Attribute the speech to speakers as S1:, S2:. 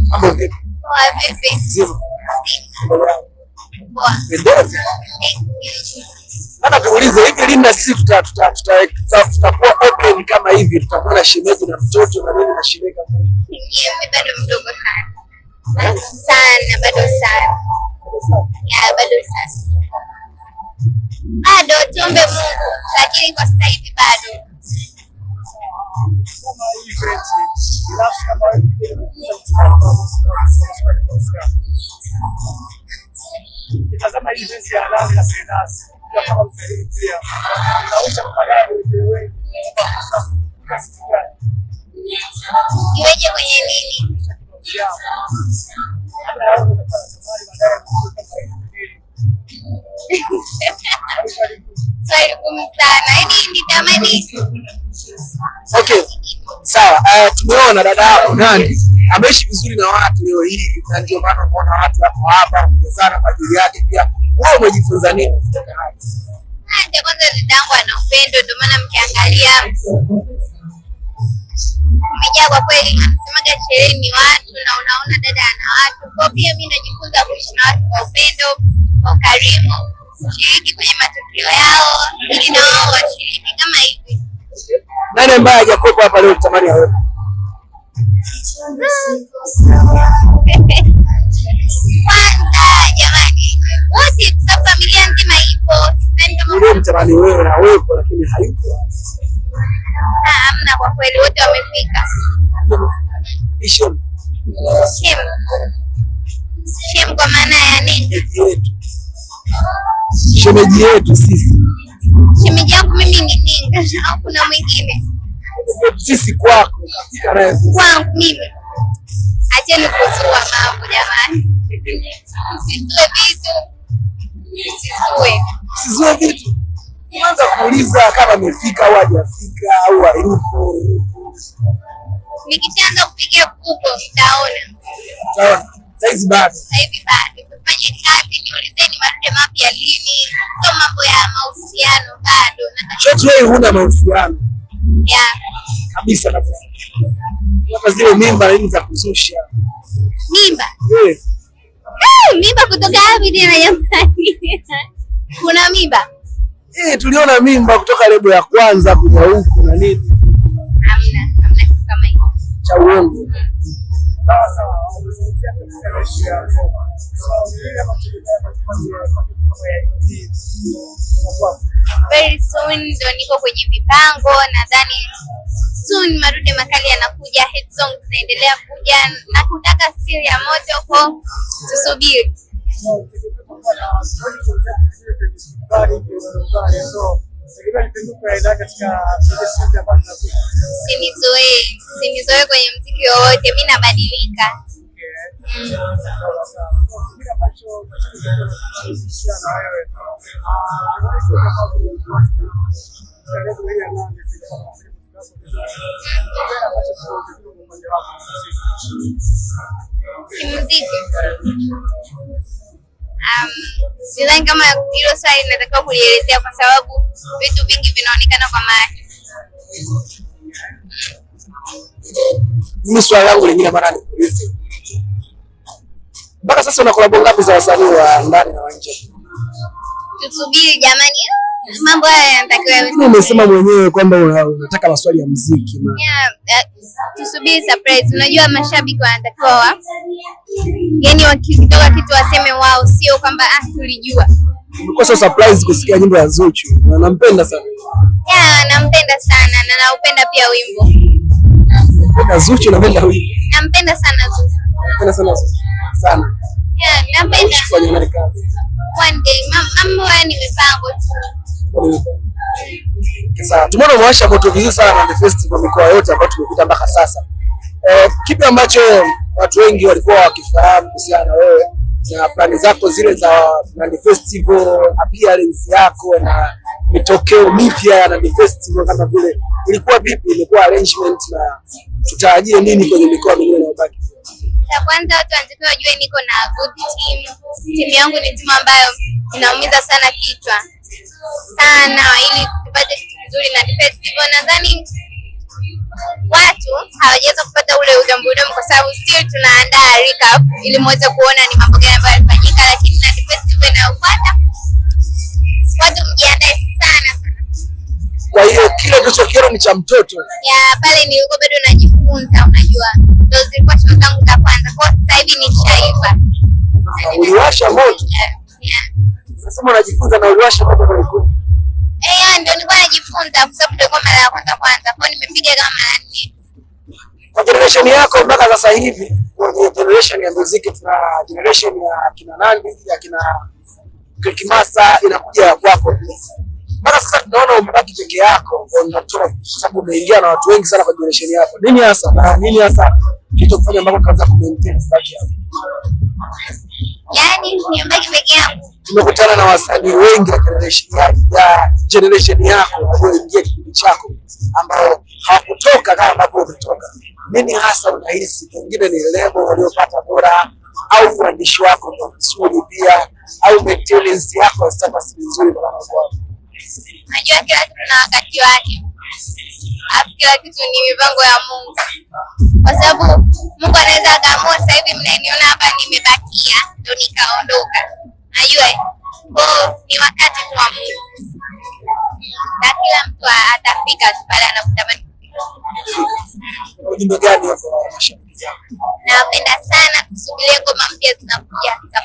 S1: Mambo vipi?
S2: Poa, vipi?
S1: Zima.
S2: Poa.
S1: Pendeza. Nataka tuulize hivi Linda, sisi tutakuwa open kama hivi, tutakuwa na shemeji na mtoto na nini na shemeji kama hivi?
S2: Mimi bado mdogo sana. Sana, bado sana. Ya, bado sana. Bado tuombe Mungu, lakini kwa sasa hivi bado.
S1: Kama hii event, binafsi kama wewe Tazama hii event ya Nandy na Billnass, kama msanii pia inaonyesha kwamba wengi kazi gani
S2: Iweje kwenye nini?
S1: Labda wewe unaweza kuwa na safari baadaye
S2: Swali gumu sana. Yaani nitamani.
S1: Okay, sawa. Tumeona dada yako Nandy ameishi vizuri na watu leo hii, na ndio maana umeona watu wako hapa kujazana kwa ajili yake. Pia wewe umejifunza nini kutoka hapa?
S2: Cha kwanza dadangu ana upendo, ndio maana mkiangalia kumejaa kwa kweli. Anasemaga sherehe ni watu, na unaona dada ana watu. Kwa pia mimi najifunza kuishi na watu kwa upendo, kwa ukarimu, kushiriki kwenye matukio yao ili na wao washiriki kama hivi.
S1: Nani ambaye hajakuwepo hapa leo utamani awepo?
S2: Kwanza jamani, wote kwa sababu familia nzima ipo. Sidhani kama
S1: Ule mtamani wewe na awepo, lakini hayupo.
S2: Ah, hamna kwa kweli, wote wamefika.
S1: Shem.
S2: Shem. Shem kwa maana ya nini?
S1: Yetu. Shemeji yetu sisi.
S2: Shemeji yangu mimi ni Ninga au kuna mwingine?
S1: Sisi kwako kafika naye.
S2: Kwangu mimi. Acheni kuzua mambo jamani. Msizue vitu. Msizue.
S1: Msizue vitu. Kwanza kuuliza kama amefika au hajafika au hayupo.
S2: Nikishaanza kupigia huko mtaona.
S1: Mtaona. Saizi bado.
S2: Sasa hivi bado. Tufanye kazi, niulizeni madude mapya lini. Sio mambo ya mahusiano bado.
S1: Short wewe huna mahusiano.
S2: Yeah.
S1: Kabisa kabisa. Hata zile mimba nini za kuzusha.
S2: Mimba?
S1: Eh.
S2: Mimba kutoka wapi tena jamani? Kuna mimba?
S1: Tuliona mimba kutoka lebo ya kwanza kuja huku na nini.
S2: Hamna, hamna kitu kama hicho.
S1: Cha uongo.
S2: Very soon ndo niko kwenye mipango, nadhani soon madude makali yanakuja, hit songs zinaendelea kuja na kutaka siri ya moto huko, tusubiri. Sinizoee, sinizoee kwenye mziki wowote, mimi nabadilika. Kimuziki. Sidhani kama hilo swali natakiwa kulielezea kwa sababu vitu vingi vinaonekana kwa macho.
S1: Mimi swali langu lingine bana nikuulize. Mpaka sasa una collab ngapi za wasanii wa ndani na wa nje?
S2: Tusubiri jamani. Mambo haya yanatakiwa yawe.
S1: Mimi umesema mwenyewe kwamba unataka maswali ya muziki man.
S2: Yeah, tusubiri surprise. Unajua mashabiki wanatakiwa yaani wakitoka kitu waseme wao, sio kwamba tulijua.
S1: Umekuwa so surprise kusikia nyimbo ya Zuchu. Na nampenda sana.
S2: Yeah, nampenda sana na naupenda pia wimbo.
S1: Napenda Zuchu, napenda wimbo.
S2: Nampenda sana Zuchu.
S1: Napenda sana Zuchu. Sana.
S2: Yeah, nampenda.
S1: Kufanya naye kazi.
S2: One day, mambo haya ni mipango tu.
S1: Sawa, tumeona umewasha moto vizuri sana Nandi Festival mikoa yote ambayo tumepita mpaka sasa. Kipi ambacho watu wengi walikuwa wakifahamu kuhusiana na wewe na plani zako zile za Nandi Festival, appearance yako na mitokeo mipya ya Nandi Festival kama vile ilikuwa vipi, ilikuwa arrangement na tutarajie nini kwenye mikoa mingine inayobaki?
S2: Cha kwanza watu wanatakiwa wajue niko na good team. Timu yangu ni timu ambayo inaumiza sana kichwa sana ili tupate kitu kizuri na Festival. Nadhani Watu hawajaweza kupata ule udambu udambu kwa sababu still tunaandaa recap ili muweze kuona ni mambo gani ambayo yalifanyika, lakini Nandi Festival inayofuata watu mjiandae sana sana.
S1: Kwa hiyo kile ulichokiona ni cha mtoto.
S2: Ya pale nilikuwa bado najifunza, unajua ndio zilikuwa show zangu za kwanza, kwa sasa hivi nishaiva.
S1: Uliwasha moto.
S2: Yeah.
S1: Unasema unajifunza na uliwasha moto kwenye kundi.
S2: Eh, ndio nilikuwa najifunza kwa sababu ndio mara ya kwanza kwanza, kwa nimepiga kama mara 4.
S1: Kwa generation yako mpaka sasa hivi, kwenye generation ya muziki tuna generation ya kina Nandy, ya kina Click Master inakuja ya kwako. Mpaka sasa tunaona umebaki peke yako on the top kwa sababu umeingia na watu wengi sana kwa generation yako. Nini hasa na nini hasa kilichokufanya mpaka ukaanza ku maintain kubaki hapo?
S2: Yaani nimebaki peke yangu.
S1: Tumekutana na wasanii wengi wa generation ya generation yako walioingia kipindi chako ambao hawakutoka kama ambavyo umetoka. Nini hasa unahisi pengine ni level waliopata bora au uandishi wako ndio mzuri pia au maintenance yako ya status ni nzuri kwa maana kwako?
S2: Unajua kila kitu na wakati wake, alafu kila kitu ni mipango ya Mungu, kwa sababu Mungu anaweza akaamua sasa hivi mnaniona hapa nimebakia ndo nikaondoka. Najua kwa ni wakati tu wa Mungu na kila mtu atafika tu pale anapotamani kufika.
S1: Ujumbe gani kwa mashabiki zako?
S2: Nawapenda sana, kusubiria ngoma mpya zinakuja za